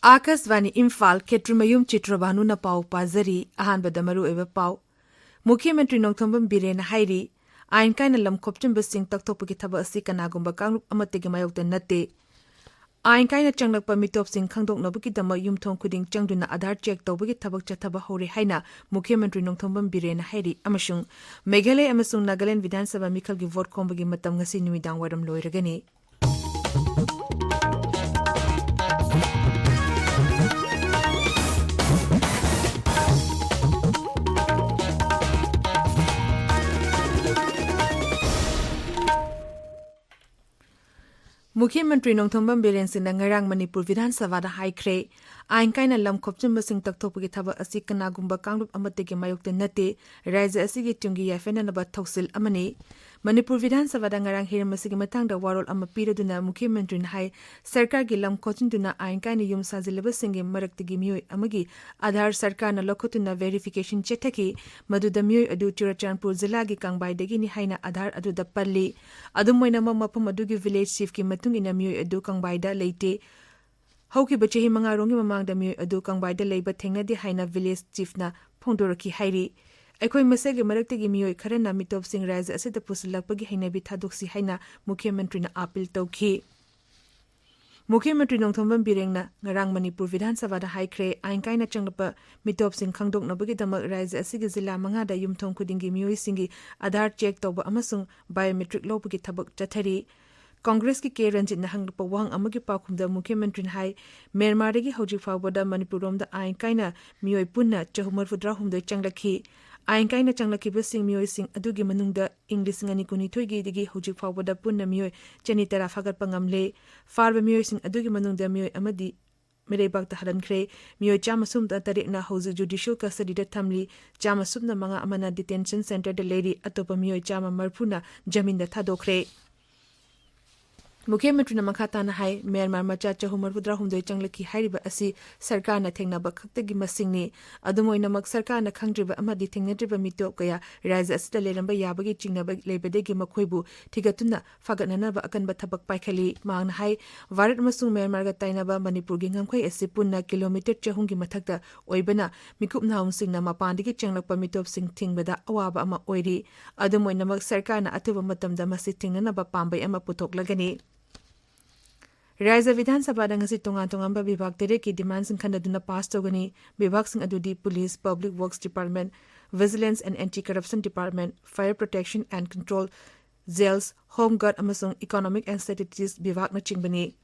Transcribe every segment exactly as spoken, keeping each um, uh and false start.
ꯑꯥꯀꯥꯁꯕꯥꯅꯤ ꯏꯝꯐꯥꯜ, ꯈꯦꯇ꯭ꯔꯤꯃꯌꯨꯝ ꯆꯤꯇ꯭ꯔꯕꯥꯅꯨꯅ ꯄꯥꯎ ꯄꯥꯖꯔꯤ꯫ ꯑꯍꯥꯟꯕꯗ ꯃꯔꯨꯑꯣꯏꯕ ꯄꯥꯎ꯫ ꯃꯨꯈ꯭ꯌ ꯃꯟꯇ꯭ꯔꯤ ꯅꯣꯡꯊꯣꯝꯕꯝ ꯕꯤꯔꯦꯟꯅ ꯍꯥꯏꯔꯤ, ꯑꯥꯏꯟ ꯀꯥꯏꯅ ꯂꯝ ꯈꯣꯞꯆꯤꯟꯕꯁꯤꯡ ꯇꯛꯊꯣꯛꯄꯒꯤ ꯊꯕꯛ ꯑꯁꯤ ꯀꯅꯥꯒꯨꯝꯕ ꯀꯥꯡꯂꯨꯞ ꯑꯃꯠꯇꯒꯤ ꯃꯥꯌꯣꯛꯇ ꯅꯠꯇꯦ꯫ ꯑꯥꯏꯟ ꯀꯥꯏꯅ ꯆꯪꯂꯛꯄ ꯃꯤꯇꯣꯞꯁꯤꯡ ꯈꯪꯗꯣꯛꯅꯕꯒꯤꯗꯃꯛ ꯌꯨꯝꯊꯣꯡ ꯈꯨꯗꯤꯡ ꯆꯪꯗꯨꯅ ꯑꯥꯙꯥꯔ ꯆꯦꯛ ꯇꯧꯕꯒꯤ ꯊꯕꯛ ꯆꯠꯊꯕ ꯍꯧꯔꯦ ꯍꯥꯏꯅ ꯃꯨꯈ꯭ꯌ ꯃꯟꯇ꯭ꯔꯤ ꯅꯣꯡꯊꯣꯝꯕꯝ ꯕꯤꯔꯦꯟꯅ ꯍꯥꯏꯔꯤ, ꯑꯃꯁꯨꯡ ꯃꯦꯘꯥꯂꯌ ꯑꯃꯁꯨꯡ ꯅꯥꯒꯥꯂꯦꯟ ꯕꯤꯙꯥꯟ ꯁꯚꯥ ꯃꯤꯈꯜꯒꯤ ꯚꯣꯠ ꯈꯣꯝꯕꯒꯤ ꯃꯇꯝ ꯉꯁꯤ ꯅꯨꯃꯤꯗꯥꯡ ꯋꯥꯏꯔꯝ ꯂꯣꯏꯔꯒꯅꯤ꯫ ꯃꯨꯈ꯭ꯌ ꯃꯟꯇ꯭ꯔꯤ ꯅꯣꯡꯊꯣꯝꯕꯝ ꯕꯤꯔꯦꯟ ꯁꯤꯡꯅ ꯉꯔꯥꯡ ꯃꯅꯤꯄꯨꯔ ꯕꯤꯙꯥꯟ ꯁꯚꯥꯗ ꯍꯥꯏꯈ꯭ꯔꯦ, ꯑꯥꯏꯟ ꯀꯥꯏꯅ ꯂꯝ ꯈꯣꯞꯆꯤꯟꯕꯁꯤꯡ ꯇꯛꯊꯣꯛꯄꯒꯤ ꯊꯕꯛ ꯑꯁꯤ ꯀꯅꯥꯒꯨꯝꯕ ꯀꯥꯡꯂꯨꯞ ꯑꯃꯠꯇꯒꯤ ꯃꯥꯌꯣꯛꯇ ꯅꯠꯇꯦ, ꯔꯥꯖ꯭ꯌ ꯑꯁꯤꯒꯤ ꯇꯨꯡꯒꯤ ꯌꯥꯏꯐꯅꯅꯕ ꯊꯧꯁꯤꯜ ꯑꯃꯅꯤ꯫ ꯃꯅꯤꯄꯨꯔ ꯕꯤꯙꯥꯟ ꯁꯚꯥꯗ ꯉꯔꯥꯡ ꯍꯤꯔꯝ ꯑꯁꯤꯒꯤ ꯃꯇꯥꯡꯗ ꯋꯥꯔꯣꯜ ꯑꯃ ꯄꯤꯔꯗꯨꯅ ꯃꯨꯈ꯭ꯌ ꯃꯟꯇ꯭ꯔꯤꯅ ꯍꯥꯏ, ꯁꯔꯀꯥꯔꯒꯤ ꯂꯝ ꯈꯣꯠꯆꯤꯟꯗꯨꯅ ꯑꯥꯏꯟ ꯀꯥꯏꯅ ꯌꯨꯝ ꯁꯥꯖꯤꯜꯂꯕꯁꯤꯡꯒꯤ ꯃꯔꯛꯇꯒꯤ ꯃꯤꯑꯣꯏ ꯑꯃꯒꯤ ꯑꯥꯙꯥꯔ ꯁꯔꯀꯥꯔꯅ ꯂꯧꯈꯠꯇꯨꯅ ꯚꯦꯔꯤꯐꯤꯀꯦꯁꯟ ꯆꯠꯊꯈꯤ꯫ ꯃꯗꯨꯗ ꯃꯤꯑꯣꯏ ꯑꯗꯨ ꯆꯨꯔꯆꯥꯟꯄꯨꯔ ꯖꯤꯂꯥꯒꯤ ꯀꯥꯡꯕꯥꯏꯗꯒꯤꯅꯤ ꯍꯥꯏꯅ ꯑꯥꯙꯥꯔ ꯑꯗꯨꯗ ꯄꯜꯂꯤ꯫ ꯑꯗꯨꯝ ꯑꯣꯏꯅꯃꯛ, ꯃꯐꯝ ꯑꯗꯨꯒꯤ ꯚꯤꯂꯦꯖ ꯆꯤꯐꯀꯤ ꯃꯇꯨꯡ ꯏꯟꯅ ꯃꯤꯑꯣꯏ ꯑꯗꯨ ꯀꯥꯡꯕꯥꯏꯗ ꯂꯩꯇꯦ꯫ ꯍꯧꯈꯤꯕ ꯆꯍꯤ ꯃꯉꯥꯔꯣꯝꯒꯤ ꯃꯃꯥꯡꯗ ꯃꯤꯑꯣꯏ ꯑꯗꯨ ꯀꯥꯡꯕꯥꯏꯗ ꯂꯩꯕ ꯊꯦꯡꯅꯗꯦ ꯍꯥꯏꯅ ꯚꯤꯂꯦꯖ ꯆꯤꯐꯅ ꯐꯣꯡꯗꯣꯔꯛꯈꯤ ꯍꯥꯏꯔꯤ꯫ ꯑꯩꯈꯣꯏ ꯃꯁꯦꯜꯒꯤ ꯃꯔꯛꯇꯒꯤ ꯃꯤꯑꯣꯏ ꯈꯔꯅ ꯃꯤꯇꯣꯞꯁꯤꯡ ꯔꯥꯖ꯭ꯌ ꯑꯁꯤꯗ ꯄꯨꯁꯤꯜꯂꯛꯄꯒꯤ ꯍꯩꯅꯕꯤ ꯊꯥꯗꯣꯛꯁꯤ ꯍꯥꯏꯅ ꯃꯨꯈ꯭ꯌ ꯃꯟꯇ꯭ꯔꯤꯅ ꯑꯥꯄꯤꯜ ꯇꯧꯈꯤ꯫ ꯃꯨꯈ꯭ꯌ ꯃꯟꯇ꯭ꯔꯤ ꯅꯣꯡꯊꯣꯝꯕꯝ ꯕꯤꯔꯦꯟꯅ ꯉꯔꯥꯡ ꯃꯅꯤꯄꯨꯔ ꯕꯤꯙꯥꯟ ꯁꯚꯥꯗ ꯍꯥꯏꯈ꯭ꯔꯦ, ꯑꯥꯏꯟ ꯀꯥꯏꯅ ꯆꯪꯂꯛꯄ ꯃꯤꯇꯣꯞꯁꯤꯡ ꯈꯪꯗꯣꯛꯅꯕꯒꯤꯗꯃꯛ ꯔꯥꯖ꯭ꯌ ꯑꯁꯤꯒꯤ ꯖꯤꯂꯥ ꯃꯉꯥꯗ ꯌꯨꯝꯊꯣꯡ ꯈꯨꯗꯤꯡꯒꯤ ꯃꯤꯑꯣꯏꯁꯤꯡꯒꯤ ꯑꯥꯙꯥꯔ ꯆꯦꯛ ꯇꯧꯕ ꯑꯃꯁꯨꯡ ꯕꯥꯏꯑꯣꯃꯦꯇ꯭ꯔꯤꯛ ꯂꯧꯕꯒꯤ ꯊꯕꯛ ꯆꯠꯊꯔꯤ꯫ ꯀꯪꯒ꯭ꯔꯦꯁꯀꯤ ꯀꯦ ꯔꯟꯖꯤꯠꯅ ꯍꯪꯂꯛꯄ ꯋꯥꯍꯪ ꯑꯃꯒꯤ ꯄꯥꯎꯈꯨꯝꯗ ꯃꯨꯈ꯭ꯌ ꯃꯟꯇ꯭ꯔꯤꯅ ꯍꯥꯏ, ꯃ꯭ꯌꯥꯟꯃꯥꯔꯗꯒꯤ ꯍꯧꯖꯤꯛ ꯐꯥꯎꯕꯗ ꯃꯅꯤꯄꯨꯔꯔꯣꯝꯗ ꯑꯥꯏꯟ ꯀꯥꯏꯅ ꯃꯤꯑꯣꯏ ꯄꯨꯟꯅ ꯆꯍꯨꯝ ꯃꯔꯤꯐꯨꯇꯔꯥꯍꯨꯝꯗꯣꯏ ꯆꯪꯂꯛꯈꯤ꯫ ꯑꯥꯏꯟ ꯀꯥꯏꯅ ꯆꯪꯂꯛꯈꯤꯕꯁꯤꯡ ꯃꯤꯑꯣꯏꯁꯤꯡ ꯑꯗꯨꯒꯤ ꯃꯅꯨꯡꯗ ꯏꯪ ꯂꯤꯁꯤꯡ ꯑꯅꯤ ꯀꯨꯟꯅꯤꯊꯣꯏꯒꯤꯗꯒꯤ ꯍꯧꯖꯤꯛ ꯐꯥꯎꯕꯗ ꯄꯨꯟꯅ ꯃꯤꯑꯣꯏ ꯆꯅꯤ ꯇꯔꯥ ꯐꯥꯒꯠꯄ ꯉꯝꯂꯦ꯫ ꯐꯥꯔꯕ ꯃꯤꯑꯣꯏꯁꯤꯡ ꯑꯗꯨꯒꯤ ꯃꯅꯨꯡꯗ ꯃꯤꯑꯣꯏ ꯑꯃꯗꯤ ꯃꯤꯔꯩꯕꯥꯛꯇ ꯍꯜꯍꯟꯈ꯭ꯔꯦ꯫ ꯃꯤꯑꯣꯏ ꯆꯥꯝꯃ ꯁꯨꯞꯅ ꯇꯔꯦꯠꯅ ꯍꯧꯖꯤꯛ ꯖꯨꯗꯤꯁꯤꯌꯦꯜ ꯀꯁꯇꯗꯤꯗ ꯊꯝꯂꯤ꯫ ꯆꯥꯝꯃ ꯁꯨꯞꯅ ꯃꯉꯥ ꯑꯃꯅ ꯗꯤꯇꯦꯟꯁꯟ ꯁꯦꯟꯇꯔꯗ ꯂꯩꯔꯤ꯫ ꯑꯇꯣꯞꯄ ꯃꯤꯑꯣꯏ ꯆꯥꯝꯃ ꯃꯔꯤꯐꯨꯅ ꯖꯃꯤꯟꯗ ꯊꯥꯗꯣꯛꯈ꯭ꯔꯦ꯫ ꯃꯨꯈ꯭ꯌ ꯃꯟꯇ꯭ꯔꯤꯅ ꯃꯈꯥ ꯇꯥꯅ ꯍꯥꯏ, ꯃ꯭ꯌꯥꯟꯃꯥꯔ ꯃꯆꯥ ꯆꯍꯨꯝ ꯃꯔꯤꯐꯨꯇꯔꯥ ꯍꯨꯝꯗꯣꯏ ꯆꯪꯂꯛꯈꯤ ꯍꯥꯏꯔꯤꯕ ꯑꯁꯤ ꯁꯔꯀꯥꯔꯅ ꯊꯦꯡꯅꯕ ꯈꯛꯇꯒꯤ ꯃꯁꯤꯡꯅꯤ꯫ ꯑꯗꯨꯝ ꯑꯣꯏꯅꯃꯛ, ꯁꯔꯀꯥꯔꯅ ꯈꯪꯗ꯭ꯔꯤꯕ ꯑꯃꯗꯤ ꯊꯦꯡꯅꯗ꯭ꯔꯤꯕ ꯃꯤꯇꯣꯞ ꯀꯌꯥ ꯔꯥꯖ꯭ꯌ ꯑꯁꯤꯗ ꯂꯩꯔꯝꯕ ꯌꯥꯕꯒꯤ ꯆꯤꯡꯅꯕ ꯂꯩꯕꯗꯒꯤ ꯃꯈꯣꯏꯕꯨ ꯊꯤꯒꯠꯇꯨꯅ ꯐꯥꯒꯠꯅꯅꯕ ꯑꯀꯟꯕ ꯊꯕꯛ ꯄꯥꯏꯈꯠꯂꯤ꯫ ꯃꯍꯥꯛꯅ ꯍꯥꯏ, ꯚꯥꯔꯠ ꯑꯃꯁꯨꯡ ꯃ꯭ꯌꯥꯟꯃꯥꯔꯒ ꯇꯥꯏꯅꯕ ꯃꯅꯤꯄꯨꯔꯒꯤ ꯉꯝꯈꯩ ꯑꯁꯤ ꯄꯨꯟꯅ ꯀꯤꯂꯣꯃꯤꯇꯔ ꯆꯍꯨꯝꯒꯤ ꯃꯊꯛꯇ ꯑꯣꯏꯕꯅ, ꯃꯤꯀꯨꯞ ꯅꯥꯍꯨꯝꯁꯤꯡꯅ ꯃꯄꯥꯟꯗꯒꯤ ꯆꯪꯂꯛꯄ ꯃꯤꯇꯣꯞꯁꯤꯡ ꯊꯤꯡꯕꯗ ꯑꯋꯥꯕ ꯑꯃ ꯑꯣꯏꯔꯤ꯫ ꯑꯗꯨꯝ ꯑꯣꯏꯅꯃꯛ, ꯁꯔꯀꯥꯔꯅ ꯑꯊꯨꯕ ꯃꯇꯝꯗ ꯃꯁꯤ ꯊꯤꯡꯅꯅꯕ ꯄꯥꯝꯕꯩ ꯑꯃ ꯄꯨꯊꯣꯛꯂꯒꯅꯤ꯫ ꯔꯥꯖ꯭ꯌ ꯕꯤꯙꯥꯟ ꯁꯚꯥꯗ ꯉꯁꯤ ꯇꯣꯉꯥꯟ ꯇꯣꯉꯥꯟꯕ ꯕꯤꯚꯥꯒ ꯇꯔꯦꯠꯀꯤ ꯗꯤꯃꯥꯟꯁꯤꯡ ꯈꯟꯅꯗꯨꯅ ꯄꯥꯁ ꯇꯧꯒꯅꯤ꯫ ꯕꯤꯚꯥꯒꯁꯤꯡ ꯑꯗꯨꯗꯤ Police, Public Works Department, Vigilance and Anti-Corruption Department, Fire Protection and Control, Jails, Home Guard ꯑꯃꯁꯨꯡ Economic and Statistics ꯕꯤꯚꯥꯒꯅꯆꯤꯡꯕꯅꯤ꯫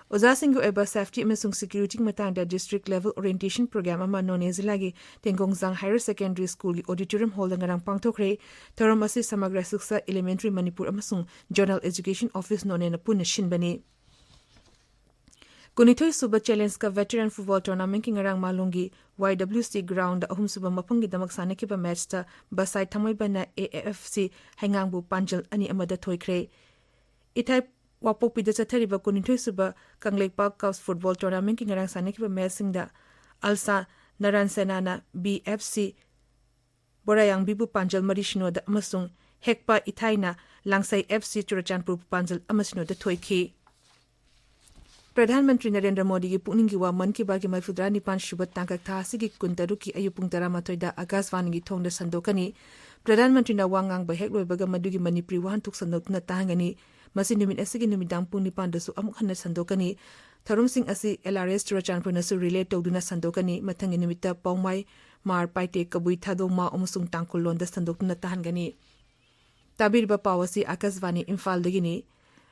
ꯑꯣꯖꯥꯁꯤꯡꯒꯤ ꯑꯣꯏꯕ safety ꯑꯃꯁꯨꯡ security ꯃꯇꯥꯡꯗ district level orientation program ꯑꯃ ꯅꯣꯅꯦ ꯖꯤꯂꯥꯒꯤ ꯇꯦꯡꯒꯣꯡꯖꯥꯡ Higher Secondary Schoolꯒꯤ auditorium hallꯗ ꯉꯔꯥꯡ ꯄꯥꯡꯊꯣꯛꯈ꯭ꯔꯦ꯫ ꯊꯧꯔꯝ ꯑꯁꯤ ꯁꯃꯒ꯭ꯔ ꯁꯤꯛꯁꯥ Elementary ꯃꯅꯤꯄꯨꯔ ꯑꯃꯁꯨꯡ Zonal Education Office ꯅꯣꯅꯦꯅ ꯄꯨꯟꯅ ꯁꯤꯟꯕꯅꯤ꯫ ꯀꯨꯟꯅꯤꯊꯣꯏ ꯁꯨꯕ Challenge Cup Veteran Football Tournamentꯀꯤ ꯉꯔꯥꯡ ꯃꯥꯂꯣꯝꯒꯤ Y W C groundꯗ ꯑꯍꯨꯝꯁꯨꯕ ꯃꯐꯝꯒꯤꯗꯃꯛ ꯁꯥꯟꯅꯈꯤꯕ matchꯇ ꯕꯁꯥꯏ ꯊꯥꯡꯃꯩꯕꯟꯅ A F C ꯍꯩꯉꯥꯡꯕꯨ ꯄꯥꯟꯖꯜ ꯑꯅꯤ ꯑꯃꯗ ꯊꯣꯏꯈ꯭ꯔꯦ꯫ ꯏꯊꯥꯏ ꯋꯥꯄꯣꯛꯄꯤꯗ ꯆꯠꯊꯔꯤꯕ ꯀꯨꯟꯅꯤꯊꯣꯏ ꯁꯨꯕ ꯀꯪꯂꯩꯄꯥꯛ Cup Football Tournamentꯀꯤ ꯉꯔꯥꯡ ꯁꯥꯟꯅꯈꯤꯕ matchꯁꯤꯡꯗ ꯑꯜꯁꯥ ꯅꯔꯥꯟ ꯁꯦꯅꯥꯅ B F C ꯕꯣꯔꯥꯌꯥꯡꯕꯤꯕꯨ ꯄꯥꯟꯖꯜ ꯃꯔꯤ ꯁꯤꯅꯣꯗ ꯑꯃꯁꯨꯡ ꯍꯦꯛꯄ ꯏꯊꯥꯏꯅ ꯂꯥꯡꯁꯩ F C ꯆꯨꯔꯆꯥꯟꯄꯨꯔꯕꯨ ꯄꯥꯟꯖꯜ ꯑꯃ ꯁꯤꯅꯣꯗ ꯊꯣꯏꯈꯤ꯫ ꯄ꯭ꯔꯙꯥꯟ ꯃꯟꯇ꯭ꯔꯤ ꯅꯔꯦꯟꯗ꯭ꯔ ꯃꯣꯗꯤꯒꯤ ꯄꯨꯛꯅꯤꯡꯒꯤ ꯋꯥ ꯃꯟ ꯀꯤ ꯕꯥꯠꯀꯤ ꯃꯔꯤꯐꯨꯇꯔꯥꯅꯤꯄꯥꯟ ꯁꯨꯕ ꯇꯥꯡꯀꯛ ꯊꯥ ꯑꯁꯤꯒꯤ ꯀꯨꯟꯇꯔꯨꯛꯀꯤ ꯑꯌꯨꯛ ꯄꯨꯡ ꯇꯔꯥꯃꯥꯊꯣꯏꯗ ꯑꯀꯥꯁꯕꯥꯅꯤꯒꯤ ꯊꯣꯡꯗ ꯁꯟꯗꯣꯛꯀꯅꯤ꯫ ꯄ꯭ꯔꯙꯥꯟ ꯃꯟꯇ꯭ꯔꯤꯅ ꯋꯥ ꯉꯥꯡꯕ ꯍꯦꯛ ꯂꯣꯏꯕꯒ ꯃꯗꯨꯒꯤ ꯃꯅꯤꯄꯨꯔꯤ ꯋꯥꯍꯟꯊꯣꯛ ꯁꯟꯗꯣꯛꯇꯨꯅ ꯇꯥꯍꯟꯒꯅꯤ꯫ ꯃꯁꯤ ꯅꯨꯃꯤꯠ ꯑꯁꯤꯒꯤ ꯅꯨꯃꯤꯗꯥꯡ ꯄꯨꯡ ꯅꯤꯄꯥꯟꯗꯁꯨ ꯑꯃꯨꯛ ꯍꯟꯅ ꯁꯟꯗꯣꯛꯀꯅꯤ꯫ ꯊꯧꯔꯝꯁꯤꯡ ꯑꯁꯤ L R S ꯆꯨꯔꯆꯥꯟꯄꯨꯔꯅꯁꯨ relay ꯇꯧꯗꯨꯅ ꯁꯟꯗꯣꯛꯀꯅꯤ꯫ ꯃꯊꯪꯒꯤ ꯅꯨꯃꯤꯠꯇ ꯄꯥꯎꯃꯥꯏ, ꯃꯥꯔ, ꯄꯥꯏꯇꯦ, ꯀꯕꯨꯏ, ꯊꯥꯗꯣ, ꯃꯥ ꯑꯃꯁꯨꯡ ꯇꯥꯡꯈꯨꯜ ꯂꯣꯟꯗ ꯁꯟꯗꯣꯛꯇꯨꯅ ꯇꯥꯍꯟꯒꯅꯤ꯫ ꯇꯥꯕꯤꯔꯤꯕ ꯄꯥꯎ ꯑꯁꯤ ꯑꯀꯥꯁꯕꯥꯅꯤ ꯏꯝꯐꯥꯜꯗꯒꯤꯅꯤ꯫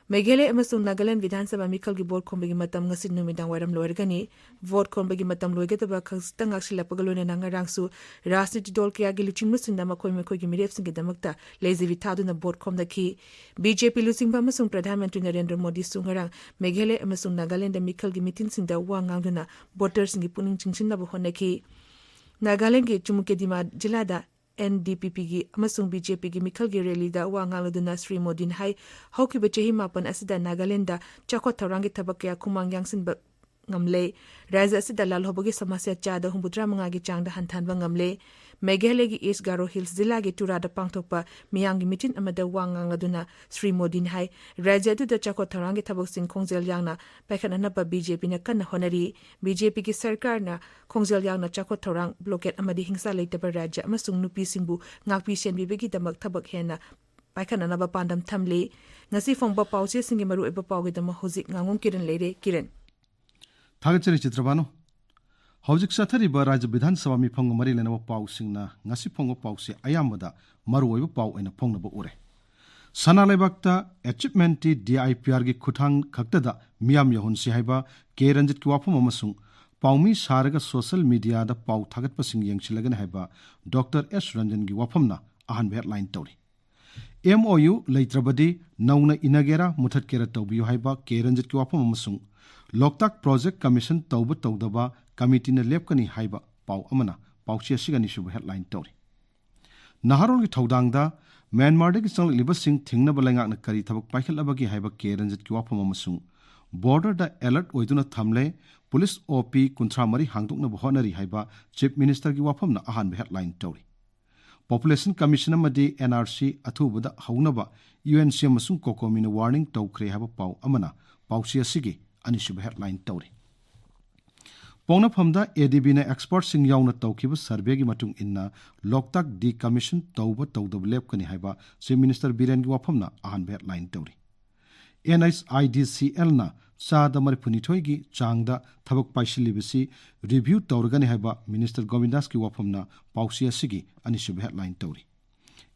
ꯃꯦꯘꯥꯂꯌ ꯑꯃꯁꯨꯡ ꯅꯥꯒꯥꯂꯦꯟꯗ ꯕꯤꯙꯥꯟ ꯁꯚꯥ ꯃꯤꯈꯜꯒꯤ ꯚꯣꯠ ꯈꯣꯝꯕꯒꯤ ꯃꯇꯝ ꯉꯁꯤ ꯅꯨꯃꯤꯗꯥꯡ ꯋꯥꯏꯔꯝ ꯂꯣꯏꯔꯒꯅꯤ꯫ ꯚꯣꯠ ꯈꯣꯝꯕꯒꯤ ꯃꯇꯝ ꯂꯣꯏꯒꯗꯕ ꯈꯖꯤꯛꯇ ꯉꯥꯛꯁꯤꯜꯂꯛꯄꯒ ꯂꯣꯏꯅꯅ ꯉꯔꯥꯡꯁꯨ ꯔꯥꯖꯅꯤꯇꯤ ꯗꯜ ꯀꯌꯥꯒꯤ ꯂꯨꯆꯤꯡꯕꯁꯤꯡꯅ ꯃꯈꯣꯏ ꯃꯈꯣꯏꯒꯤ ꯃꯤꯔꯦꯞꯁꯤꯡꯒꯤꯗꯃꯛꯇ ꯂꯩꯖꯕꯤ ꯊꯥꯗꯨꯅ ꯚꯣꯠ ꯈꯣꯝꯅꯈꯤ꯫ B J P ꯂꯨꯆꯤꯡꯕ ꯑꯃꯁꯨꯡ ꯄ꯭ꯔꯙꯥꯟ ꯃꯟꯇ꯭ꯔꯤ ꯅꯔꯦꯟꯗ꯭ꯔ ꯃꯣꯗꯤꯁꯨ ꯉꯔꯥꯡ ꯃꯦꯘꯥꯂꯌ ꯑꯃꯁꯨꯡ ꯅꯥꯒꯥꯂꯦꯟꯗ ꯃꯤꯈꯜꯒꯤ ꯃꯤꯇꯤꯟꯁꯤꯡꯗ ꯋꯥ ꯉꯥꯡꯗꯨꯅ ꯚꯣꯇꯔꯁꯤꯡꯒꯤ ꯄꯨꯛꯅꯤꯡ ꯆꯤꯡꯁꯤꯟꯅꯕ ꯍꯣꯠꯅꯈꯤ꯫ ꯅꯥꯒꯥꯂꯦꯟꯗꯒꯤ ꯆꯨꯃꯨꯀꯦꯗꯤꯃꯥ ꯖꯤꯂꯥꯗ ꯑꯦꯟ ꯗꯤ ꯄꯤ ꯄꯤꯒꯤ ꯑꯃꯁꯨꯡ ꯕꯤ ꯖꯦ ꯄꯤꯒꯤ ꯃꯤꯈꯜꯒꯤ ꯔꯦꯂꯤꯗ ꯋꯥ ꯉꯥꯡꯂꯗꯨꯅ ꯁ꯭ꯔꯤ ꯃꯣꯗꯤꯅ ꯍꯥꯏ, ꯍꯧꯈꯤꯕ ꯆꯍꯤ ꯃꯥꯄꯟ ꯑꯁꯤꯗ ꯅꯥꯒꯥꯂꯦꯟꯗ ꯆꯥꯎꯈꯠ ꯊꯧꯔꯥꯡꯒꯤ ꯊꯕꯛ ꯀꯌꯥ ꯈꯨꯃꯥꯡ ꯌꯥꯡꯁꯤꯟꯕ ꯉꯝꯂꯦ꯫ ꯔꯥꯖ꯭ꯌ ꯑꯁꯤꯗ ꯂꯥꯜꯍꯧꯕꯒꯤ ꯁꯃꯁ꯭ꯌꯥ ꯆꯥꯗ ꯍꯨꯝꯐꯨꯇꯔꯥ ꯃꯉꯥꯒꯤ ꯆꯥꯡꯗ ꯍꯟꯊꯍꯟꯕ ꯉꯝꯂꯦ꯫ ꯃꯦꯘꯥꯂꯌꯒꯤ ꯏꯁ ꯒꯥꯔꯣ ꯍꯤꯜꯁ ꯖꯤꯂꯥꯒꯤ ꯇꯨꯔꯥꯗ ꯄꯥꯡꯊꯣꯛꯄ ꯃꯤꯌꯥꯝꯒꯤ ꯃꯤꯇꯤꯟ ꯑꯃꯗ ꯋꯥ ꯉꯥꯡꯂꯗꯨꯅ ꯁ꯭ꯔꯤ ꯃꯣꯗꯤꯅ ꯍꯥꯏ, ꯔꯥꯖ꯭ꯌ ꯑꯗꯨꯗ ꯆꯥꯎꯈꯠ ꯊꯧꯔꯥꯡꯒꯤ ꯊꯕꯛꯁꯤꯡ ꯈꯣꯡꯖꯦꯜ ꯌꯥꯡꯅ ꯄꯥꯏꯈꯠꯅꯅꯕ ꯕꯤ ꯖꯦ ꯄꯤꯅ ꯀꯟꯅ ꯍꯣꯠꯅꯔꯤ꯫ ꯕꯤ ꯖꯦ ꯄꯤꯒꯤ ꯁꯔꯀꯥꯔꯅ ꯈꯣꯡꯖꯦꯜ ꯌꯥꯡꯅ ꯆꯥꯎꯈꯠ ꯊꯧꯔꯥꯡ, ꯕ꯭ꯂꯣꯀꯦꯗ ꯑꯃꯗꯤ ꯍꯤꯡꯁꯥ ꯂꯩꯇꯕ ꯔꯥꯖ꯭ꯌ ꯑꯃꯁꯨꯡ ꯅꯨꯄꯤꯁꯤꯡꯕꯨ ꯉꯥꯛꯄꯤ ꯁꯦꯟꯕꯤꯕꯒꯤꯗꯃꯛ ꯊꯕꯛ ꯍꯦꯟꯅ ꯄꯥꯏꯈꯠꯅꯅꯕ ꯄꯥꯟꯗꯝ ꯊꯝꯂꯤ꯫ ꯉꯁꯤ ꯐꯣꯡꯕ ꯄꯥꯎꯆꯦꯁꯤꯡꯒꯤ ꯃꯔꯨꯑꯣꯏꯕ ꯄꯥꯎꯒꯤꯗꯃꯛ ꯍꯧꯖꯤꯛ ꯉꯥꯉꯣꯝ ꯀꯤꯔꯟ ꯂꯩꯔꯦ꯫ ꯀꯤꯔꯟ꯫ ꯊꯥꯒꯠꯆꯔꯤ ꯆꯤꯇ꯭ꯔꯕꯥꯅꯨ꯫ ꯍꯧꯖꯤꯛ ꯆꯠꯊꯔꯤꯕ ꯔꯥꯖ꯭ꯌ ꯕꯤꯙꯥꯟ ꯁꯚꯥ ꯃꯤꯐꯝꯒ ꯃꯔꯤ ꯂꯩꯅꯕ ꯄꯥꯎꯁꯤꯡꯅ ꯉꯁꯤ ꯐꯣꯡꯕ ꯄꯥꯎꯁꯦ ꯑꯌꯥꯝꯕꯗ ꯃꯔꯨꯑꯣꯏꯕ ꯄꯥꯎ ꯑꯣꯏꯅ ꯐꯣꯡꯅꯕ ꯎꯔꯦ꯫ ꯁꯅꯥ ꯂꯩꯕꯥꯛꯇ Achievement Day D I P Rꯒꯤ ꯈꯨꯠꯊꯥꯡ ꯈꯛꯇꯗ ꯃꯤꯌꯥꯝ ꯌꯧꯍꯟꯁꯤ ꯍꯥꯏꯕ ꯀꯦ ꯔꯟꯖꯤꯠꯀꯤ ꯋꯥꯐꯝ ꯑꯃꯁꯨꯡ ꯄꯥꯎꯃꯤ ꯁꯥꯔꯒ ꯁꯣꯁꯤꯌꯦꯜ ꯃꯤꯗꯤꯌꯥꯗ ꯄꯥꯎ ꯊꯥꯒꯠꯄꯁꯤꯡ ꯌꯦꯡꯁꯤꯜꯂꯒꯅꯤ ꯍꯥꯏꯕ ꯗꯣꯛꯇꯔ ꯑꯦꯁ ꯔꯟꯖꯟꯒꯤ ꯋꯥꯐꯝꯅ ꯑꯍꯥꯟꯕ ꯍꯦꯗꯂꯥꯏꯟ ꯇꯧꯔꯤ꯫ M O U ꯂꯩꯇ꯭ꯔꯕꯗꯤ ꯅꯧꯅ ꯏꯅꯒꯦꯔꯥ ꯃꯨꯊꯠꯀꯦꯔꯥ ꯇꯧꯕꯤꯌꯨ ꯍꯥꯏꯕ ꯀꯦ ꯔꯟꯖꯤꯠꯀꯤ ꯋꯥꯐꯝ ꯑꯃꯁꯨꯡ ꯂꯣꯛꯇꯥꯛ ꯄ꯭ꯔꯣꯖꯦꯛ ꯀꯃꯤꯁꯟ ꯇꯧꯕ ꯇꯧꯗꯕ ꯀꯃꯤꯇꯤꯅ ꯂꯦꯞꯀꯅꯤ ꯍꯥꯏꯕ ꯄꯥꯎ ꯑꯃꯅ ꯄꯥꯎꯆꯦ ꯑꯁꯤꯒꯤ ꯑꯅꯤꯁꯨꯕ ꯍꯦꯗꯂꯥꯏꯟ ꯇꯧꯔꯤ꯫ ꯅꯍꯥꯔꯣꯜꯒꯤ ꯊꯧꯗꯥꯡꯗ ꯃ꯭ꯌꯥꯟꯃꯥꯔꯗꯒꯤ ꯆꯪꯂꯛꯂꯤꯕꯁꯤꯡ ꯊꯤꯡꯅꯕ ꯂꯩꯉꯥꯛꯅ ꯀꯔꯤ ꯊꯕꯛ ꯄꯥꯏꯈꯠꯂꯕꯒꯦ ꯍꯥꯏꯕ ꯀꯦ ꯔꯟꯖꯤꯠꯀꯤ ꯋꯥꯐꯝ ꯑꯃꯁꯨꯡ ꯕꯣꯔꯗꯔꯗ ꯑꯦꯂꯔꯠ ꯑꯣꯏꯗꯨꯅ ꯊꯝꯂꯦ, ꯄꯨꯂꯤꯁ ꯑꯣ ꯄꯤ ꯀꯨꯟꯊ꯭ꯔꯥ ꯃꯔꯤ ꯍꯥꯡꯗꯣꯛꯅꯕ ꯍꯣꯠꯅꯔꯤ ꯍꯥꯏꯕ ꯆꯤꯐ ꯃꯤꯅꯤꯁꯇꯔꯒꯤ ꯋꯥꯐꯝꯅ ꯑꯍꯥꯟꯕ ꯍꯦꯗꯂꯥꯏꯟ ꯇꯧꯔꯤ꯫ ꯄꯣꯄꯨꯂꯦꯁꯟ ꯀꯃꯤꯁꯟ ꯑꯃꯗꯤ N R C ꯑꯊꯨꯕꯗ ꯍꯧꯅꯕ U N C ꯑꯃꯁꯨꯡ ꯀꯣꯀꯣꯃꯤꯅ ꯋꯥꯔꯅꯤꯡ ꯇꯧꯈ꯭ꯔꯦ ꯍꯥꯏꯕ ꯄꯥꯎ ꯑꯃꯅ ꯄꯥꯎꯆꯦ ꯑꯁꯤꯒꯤ ꯑꯅꯤꯁꯨꯕ ꯍꯦꯗꯂꯥꯏꯟ ꯇꯧꯔꯤ꯫ ꯄꯣꯛꯅꯐꯝꯗ A D Bꯅ ꯑꯦꯛꯁꯄꯔꯠꯁꯤꯡ ꯌꯥꯎꯅ ꯇꯧꯈꯤꯕ ꯁꯔꯚꯦꯒꯤ ꯃꯇꯨꯡ ꯏꯟꯅ ꯂꯣꯛꯇꯥꯛ ꯗꯤꯀꯃꯤꯁꯟ ꯇꯧꯕ ꯇꯧꯗꯕ ꯂꯦꯞꯀꯅꯤ ꯍꯥꯏꯕ ꯆꯤꯐ ꯃꯤꯅꯤꯁꯇꯔ ꯕꯤꯔꯦꯟꯒꯤ ꯋꯥꯐꯝꯅ ꯑꯍꯥꯟꯕ ꯍꯦꯗꯂꯥꯏꯟ ꯇꯧꯔꯤ꯫ N H I D C Lꯅ ꯆꯥꯗ ꯃꯔꯤꯐꯨꯅꯤꯊꯣꯏꯒꯤ ꯆꯥꯡꯗ ꯊꯕꯛ ꯄꯥꯏꯁꯤꯜꯂꯤꯕꯁꯤ ꯔꯤꯚ꯭ꯌꯨ ꯇꯧꯔꯒꯅꯤ ꯍꯥꯏꯕ ꯃꯤꯅꯤꯁꯇꯔ ꯒꯣꯕꯤꯟꯗꯥꯁꯀꯤ ꯋꯥꯐꯝꯅ ꯄꯥꯎꯆꯦ ꯑꯁꯤꯒꯤ ꯑꯅꯤꯁꯨꯕ ꯍꯦꯗꯂꯥꯏꯟ ꯇꯧꯔꯤ꯫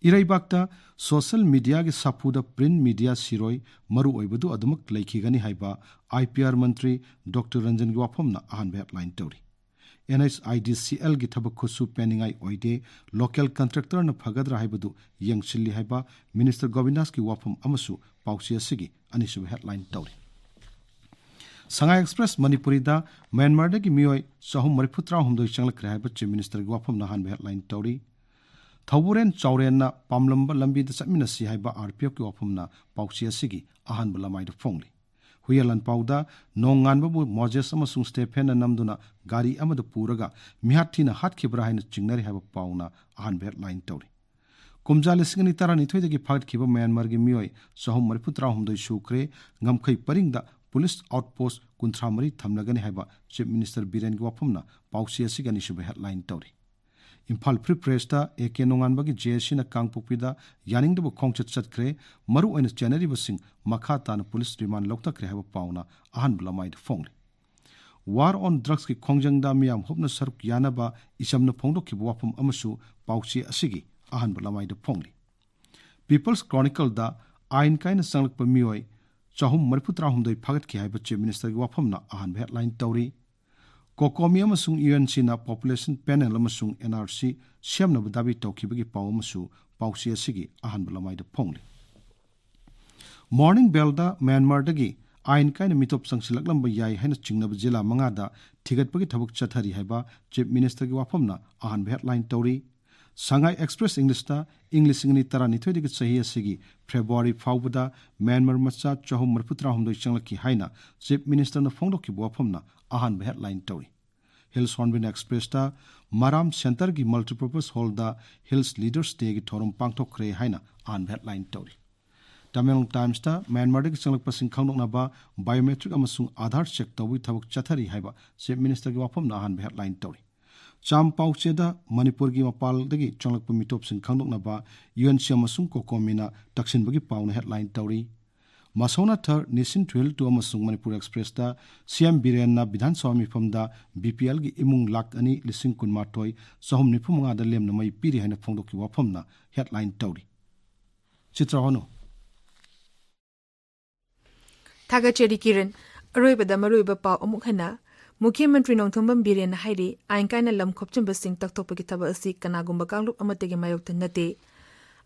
ꯏꯔꯩꯕꯥꯛꯇ ꯁꯣꯁꯤꯌꯦꯜ ꯃꯤꯗꯤꯌꯥꯒꯤ ꯁꯥꯐꯨꯗ ꯄ꯭ꯔꯤꯟꯠ ꯃꯤꯗꯤꯌꯥ ꯁꯤꯔꯣꯏ ꯃꯔꯨ ꯑꯣꯏꯕꯗꯨ ꯑꯗꯨꯃꯛ ꯂꯩꯈꯤꯒꯅꯤ ꯍꯥꯏꯕ I P R Mantri doctor ꯔꯟꯖꯟꯒꯤ ꯋꯥꯐꯝꯅ ꯑꯍꯥꯟꯕ ꯍꯦꯗꯂꯥꯏꯟ ꯇꯧꯔꯤ꯫ N H I D C Lꯒꯤ ꯊꯕꯛ ꯈꯨꯠꯁꯨ ꯄꯦꯟꯅꯤꯡꯉꯥꯏ ꯑꯣꯏꯗꯦ, ꯂꯣꯀꯦꯜ ꯀꯟꯇ꯭ꯔꯦꯛꯇꯔꯅ ꯐꯒꯗ꯭ꯔꯥ ꯍꯥꯏꯕꯗꯨ ꯌꯦꯡꯁꯤꯜꯂꯤ ꯍꯥꯏꯕ ꯃꯤꯅꯤꯁꯇꯔ ꯒꯣꯕꯤꯟꯗꯥꯁꯀꯤ ꯋꯥꯐꯝ ꯑꯃꯁꯨ ꯄꯥꯎꯆꯦ ꯑꯁꯤꯒꯤ ꯑꯅꯤꯁꯨꯕ ꯍꯦꯗꯂꯥꯏꯟ ꯇꯧꯔꯤ꯫ ꯁꯉꯥꯏ ꯑꯦꯛꯁꯄ꯭ꯔꯦꯁ ꯃꯅꯤꯄꯨꯔꯤꯗ ꯃ꯭ꯌꯥꯟꯃꯥꯔꯗꯒꯤ ꯃꯤꯑꯣꯏ ꯆꯍꯨꯝ ꯃꯔꯤꯐꯨꯇꯔꯥ ꯍꯨꯝꯗꯣꯏ ꯆꯪꯂꯛꯈ꯭ꯔꯦ ꯍꯥꯏꯕ ꯆꯤꯐ ꯃꯤꯅꯤꯁꯇꯔꯒꯤ ꯋꯥꯐꯝꯅ ꯑꯍꯥꯟꯕ ꯍꯦꯗꯂꯥꯏꯟ ꯇꯧꯔꯤ꯫ ꯊꯧꯕꯨꯔꯦꯟ ꯆꯥꯎꯔꯦꯟꯅ ꯄꯥꯝꯂꯝꯕ ꯂꯝꯕꯤꯗ ꯆꯠꯃꯤꯟꯅꯁꯤ ꯍꯥꯏꯕ ꯑꯥꯔ ꯄꯤ ꯑꯦꯐꯀꯤ ꯋꯥꯐꯝꯅ ꯄꯥꯎꯆꯦ ꯑꯁꯤꯒꯤ ꯑꯍꯥꯟꯕ ꯂꯃꯥꯏꯗ ꯐꯣꯡꯂꯤ꯫ ꯍꯨꯏꯌꯦꯟ ꯂꯥꯟꯄꯥꯎꯗ ꯅꯣꯡꯉꯥꯟꯕꯕꯨ ꯃꯣꯖꯦꯁ ꯑꯃꯁꯨꯡ ꯁ꯭ꯇꯦꯐꯦꯟꯅ ꯅꯝꯗꯨꯅ ꯒꯥꯔꯤ ꯑꯃꯗ ꯄꯨꯔꯒ ꯃꯤꯍꯥꯠ ꯊꯤꯅ ꯍꯥꯠꯈꯤꯕ꯭ꯔꯥ ꯍꯥꯏꯅ ꯆꯤꯡꯅꯔꯤ ꯍꯥꯏꯕ ꯄꯥꯎꯅ ꯑꯍꯥꯟꯕ ꯍꯦꯗꯂꯥꯏꯟ ꯇꯧꯔꯤ꯫ ꯀꯨꯝꯖꯥ ꯂꯤꯁꯤꯡ ꯑꯅꯤ ꯇꯔꯥꯅꯤꯊꯣꯏꯗꯒꯤ ꯐꯥꯒꯠꯈꯤꯕ ꯃ꯭ꯌꯥꯟꯃꯥꯔꯒꯤ ꯃꯤꯑꯣꯏ ꯆꯍꯨꯝ ꯃꯔꯤꯐꯨ ꯇꯔꯥꯍꯨꯝꯗꯣꯏ ꯁꯨꯈ꯭ꯔꯦ, ꯉꯝꯈꯩ ꯄꯔꯤꯡꯗ ꯄꯨꯂꯤꯁ ꯑꯥꯎꯠꯄꯣꯁ ꯀꯨꯟꯊ꯭ꯔꯥ ꯃꯔꯤ ꯊꯝꯂꯒꯅꯤ ꯍꯥꯏꯕ ꯆꯤꯐ ꯃꯤꯅꯤꯁꯇꯔ ꯕꯤꯔꯦꯟꯒꯤ ꯋꯥꯐꯝꯅ ꯄꯥꯎꯆꯦ ꯑꯁꯤꯒꯤ ꯑꯅꯤꯁꯨꯕ ꯍꯦꯗꯂꯥꯏꯟ ꯇꯧꯔꯤ꯫ ꯏꯝꯐꯥꯜ ꯐ꯭ꯔꯤ ꯄ꯭ꯔꯦꯁꯇ ꯑꯦ ꯀꯦ ꯅꯣꯡꯉꯥꯟꯕꯒꯤ ꯖꯦ ꯑꯦꯁ ꯁꯤꯅ ꯀꯥꯡꯄꯣꯛꯄꯤꯗ ꯌꯥꯅꯤꯡꯗꯕ ꯈꯣꯡꯆꯠ ꯆꯠꯈ꯭ꯔꯦ, ꯃꯔꯨ ꯑꯣꯏꯅ ꯆꯦꯟꯅꯔꯤꯕꯁꯤꯡ ꯃꯈꯥ ꯇꯥꯅ ꯄꯨꯂꯤꯁ ꯔꯤꯃꯥꯟ ꯂꯧꯊꯈ꯭ꯔꯦ ꯍꯥꯏꯕ ꯄꯥꯎꯅ ꯑꯍꯥꯟꯕ ꯂꯃꯥꯏꯗ ꯐꯣꯡꯂꯤ꯫ ꯋꯥꯔ ꯑꯣꯟ ꯗ꯭ꯔꯒꯁꯀꯤ ꯈꯣꯡꯖꯪꯗ ꯃꯤꯌꯥꯝ ꯍꯨꯞꯅ ꯁꯔꯨꯛ ꯌꯥꯅꯕ ꯏꯆꯝꯅ ꯐꯣꯡꯗꯣꯛꯈꯤꯕ ꯋꯥꯐꯝ ꯑꯃꯁꯨ ꯄꯥꯎꯆꯦ ꯑꯁꯤꯒꯤ ꯑꯍꯥꯟꯕ ꯂꯃꯥꯏꯗ ꯐꯣꯡꯂꯤ꯫ ꯄꯤꯄꯜꯁ ꯀ꯭ꯔꯣꯅꯤꯀꯜꯗ ꯑꯥꯏꯟ ꯀꯥꯏꯅ ꯆꯪꯂꯛꯄ ꯃꯤꯑꯣꯏ ꯆꯍꯨꯝ ꯃꯔꯤꯐꯨ ꯇꯔꯥꯍꯨꯝꯗꯣꯏ ꯐꯥꯒꯠꯈꯤ ꯍꯥꯏꯕ ꯆꯤꯐ ꯃꯤꯅꯤꯁꯇꯔꯒꯤ ꯋꯥꯐꯝꯅ ꯑꯍꯥꯟꯕ ꯍꯦꯗꯂꯥꯏꯟ ꯇꯧꯔꯤ꯫ ꯀꯣꯀꯣꯃꯤ ꯑꯃꯁꯨꯡ ꯌꯨ ꯑꯦꯟ ꯁꯤꯅ ꯄꯣꯄꯨꯂꯦꯁꯟ ꯄꯦꯅꯦꯜ ꯑꯃꯁꯨꯡ ꯑꯦꯟ ꯑꯥꯔ ꯁꯤ ꯁꯦꯝꯅꯕ ꯗꯥꯕꯤ ꯇꯧꯈꯤꯕꯒꯤ ꯄꯥꯎ ꯑꯃꯁꯨ ꯄꯥꯎꯆꯦ ꯑꯁꯤꯒꯤ ꯑꯍꯥꯟꯕ ꯂꯃꯥꯏꯗ ꯐꯣꯡꯂꯤ꯫ ꯃꯣꯔꯅꯤꯡ ꯕꯦꯜꯗ ꯃ꯭ꯌꯥꯟꯃꯥꯔꯗꯒꯤ ꯑꯥꯏꯟ ꯀꯥꯏꯅ ꯃꯤꯇꯣꯞ ꯆꯪꯁꯤꯜꯂꯛꯂꯝꯕ ꯌꯥꯏ ꯍꯥꯏꯅ ꯆꯤꯡꯅꯕ ꯖꯤꯂꯥ ꯃꯉꯥꯗ ꯊꯤꯒꯠꯄꯒꯤ ꯊꯕꯛ ꯆꯠꯊꯔꯤ ꯍꯥꯏꯕ ꯆꯤꯐ ꯃꯤꯅꯤꯁꯇꯔꯒꯤ ꯋꯥꯐꯝꯅ ꯑꯍꯥꯟꯕ ꯍꯦꯗꯂꯥꯏꯟ ꯇꯧꯔꯤ꯫ ꯁꯉꯥꯏ ꯑꯦꯛꯁꯄ꯭ꯔꯦꯁ ꯏꯪꯂꯤꯁꯇ ꯏꯪ ꯂꯤꯁꯤꯡ ꯑꯅꯤ ꯇꯔꯥꯅꯤꯊꯣꯏꯗꯒꯤ ꯆꯍꯤ ꯑꯁꯤꯒꯤ ꯐꯦꯕ꯭ꯔꯨꯋꯥꯔꯤ ꯐꯥꯎꯕꯗ ꯃ꯭ꯌꯥꯟꯃꯥꯔ ꯃꯆꯥ ꯆꯍꯨꯝ ꯃꯔꯤꯐꯨ ꯇꯔꯥꯍꯨꯝꯗꯣꯏ ꯆꯪꯂꯛꯈꯤ ꯍꯥꯏꯅ ꯆꯤꯐ ꯃꯤꯅꯤꯁꯇꯔꯅ ꯐꯣꯡꯗꯣꯛꯈꯤꯕ ꯋꯥꯐꯝꯅ ꯑꯍꯥꯟꯕ ꯍꯦꯗꯂꯥꯏꯟ ꯇꯧꯔꯤ꯫ ꯍꯤꯜꯁ ꯍꯣꯔꯟꯕꯤꯜ ꯑꯦꯛꯁꯄ꯭ꯔꯦꯁꯇ ꯃꯔꯥꯝ ꯁꯦꯟꯇꯔꯒꯤ ꯃꯜꯇꯤꯄꯔꯄꯁ ꯍꯣꯜꯗ ꯍꯤꯜꯁ ꯂꯤꯗꯔꯁ ꯗꯦꯒꯤ ꯊꯧꯔꯝ ꯄꯥꯡꯊꯣꯛꯈ꯭ꯔꯦ ꯍꯥꯏꯅ ꯑꯍꯥꯟꯕ ꯍꯦꯗꯂꯥꯏꯟ ꯇꯧꯔꯤ꯫ ꯇꯃꯦꯡꯂꯣꯡ ꯇꯥꯏꯝꯁꯇ ꯃ꯭ꯌꯥꯟꯃꯥꯔꯗꯒꯤ ꯆꯪꯂꯛꯄꯁꯤꯡ ꯈꯪꯗꯣꯛꯅꯕ ꯕꯥꯏꯑꯣꯃꯦꯇ꯭ꯔꯤꯛ ꯑꯃꯁꯨꯡ ꯑꯥꯙꯥꯔ ꯆꯦꯛ ꯇꯧꯕꯒꯤ ꯊꯕꯛ ꯆꯠꯊꯔꯤ ꯍꯥꯏꯕ ꯆꯤꯐ ꯃꯤꯅꯤꯁꯇꯔꯒꯤ ꯋꯥꯐꯝꯅ ꯑꯍꯥꯟꯕ ꯍꯦꯗꯂꯥꯏꯟ ꯇꯧꯔꯤ꯫ ꯆꯥꯝ ꯄꯥꯎꯆꯦꯗ ꯃꯅꯤꯄꯨꯔꯒꯤ ꯃꯄꯥꯟꯗꯒꯤ ꯆꯪꯂꯛꯄ ꯃꯤꯇꯣꯞꯁꯤꯡ ꯈꯪꯗꯣꯛꯅꯕ ꯌꯨ ꯑꯦꯟ ꯁꯤ ꯑꯃꯁꯨꯡ ꯀꯣꯀꯣꯃꯤꯅ ꯇꯛꯁꯤꯟꯕꯒꯤ ꯄꯥꯎꯅ ꯍꯦꯗꯂꯥꯏꯟ ꯇꯧꯔꯤ꯫ ꯃꯁꯧꯅ ꯊꯔ, ꯅꯤꯁꯤꯟ ꯊꯨꯍꯤꯜ ꯇꯨ ꯑꯃꯁꯨꯡ ꯃꯅꯤꯄꯨꯔ ꯑꯦꯛꯁꯄ꯭ꯔꯦꯁꯇ ꯁꯤ ꯑꯦꯝ ꯕꯤꯔꯦꯟꯅ ꯕꯤꯙꯥꯟ ꯁꯚꯥ ꯃꯤꯐꯝꯗ ꯕꯤ ꯄꯤ ꯑꯦꯜꯒꯤ ꯏꯃꯨꯡ ꯂꯥꯈ ꯑꯅꯤ ꯂꯤꯁꯤꯡ ꯀꯨꯟꯃꯥꯊꯣꯏ ꯆꯍꯨꯝ ꯅꯤꯐꯨ ꯃꯉꯥꯗ ꯂꯦꯝꯅ ꯃꯩ ꯄꯤꯔꯤ ꯍꯥꯏꯅ ꯐꯣꯡꯗꯣꯛꯈꯤꯕ ꯋꯥꯐꯝꯅ ꯍꯦꯗꯂꯥꯏꯟ ꯇꯧꯔꯤ꯫ ꯆꯤꯇ꯭ꯔ ꯍꯣꯅꯨ꯫ ꯊꯥꯒꯠꯆꯔꯤ ꯀꯤꯔꯟ꯫ ꯑꯔꯣꯏꯕꯗ ꯃꯔꯨꯑꯣꯏꯕ ꯄꯥꯎ ꯑꯃꯨꯛ ꯍꯟꯅ꯫ ꯃꯨꯈ꯭ꯌ ꯃꯟꯇ꯭ꯔꯤ ꯅꯣꯡꯊꯣꯝꯕꯝ ꯕꯤꯔꯦꯟꯅ ꯍꯥꯏꯔꯤ, ꯑꯥꯏꯟ ꯀꯥꯏꯅ ꯂꯝ ꯈꯣꯞꯆꯤꯟꯕꯁꯤꯡ ꯇꯛꯊꯣꯛꯄꯒꯤ ꯊꯕꯛ ꯑꯁꯤ ꯀꯅꯥꯒꯨꯝꯕ ꯀꯥꯡꯂꯨꯞ ꯑꯃꯠꯇꯒꯤ ꯃꯥꯌꯣꯛꯇ ꯅꯠꯇꯦ꯫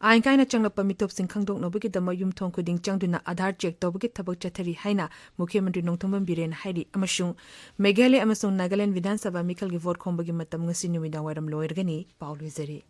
ꯑꯥꯏꯟ ꯀꯥꯏꯅ ꯆꯪꯂꯛꯄ ꯃꯤꯇꯣꯞꯁꯤꯡ ꯈꯪꯗꯣꯛꯅꯕꯒꯤꯗꯃꯛ ꯌꯨꯝꯊꯣꯡ ꯈꯨꯗꯤꯡ ꯆꯪꯗꯨꯅ ꯑꯥꯙꯥꯔ ꯆꯦꯛ ꯇꯧꯕꯒꯤ ꯊꯕꯛ ꯆꯠꯊꯔꯤ ꯍꯥꯏꯅ ꯃꯨꯈ꯭ꯌ ꯃꯟꯇ꯭ꯔꯤ ꯅꯣꯡꯊꯣꯝꯕꯝ ꯕꯤꯔꯦꯟꯅ ꯍꯥꯏꯔꯤ, ꯑꯃꯁꯨꯡ ꯃꯦꯘꯥꯂꯌ ꯑꯃꯁꯨꯡ ꯅꯥꯒꯥꯂꯦꯟ ꯕꯤꯙꯥꯟ ꯁꯚꯥ ꯃꯤꯈꯜꯒꯤ ꯚꯣꯠ ꯈꯣꯝꯕꯒꯤ ꯃꯇꯝ ꯉꯁꯤ ꯅꯨꯃꯤꯗꯥꯡ ꯋꯥꯏꯔꯝ ꯂꯣꯏꯔꯒꯅꯤ꯫ ꯄꯥꯎ ꯂꯣꯏꯖꯔꯦ꯫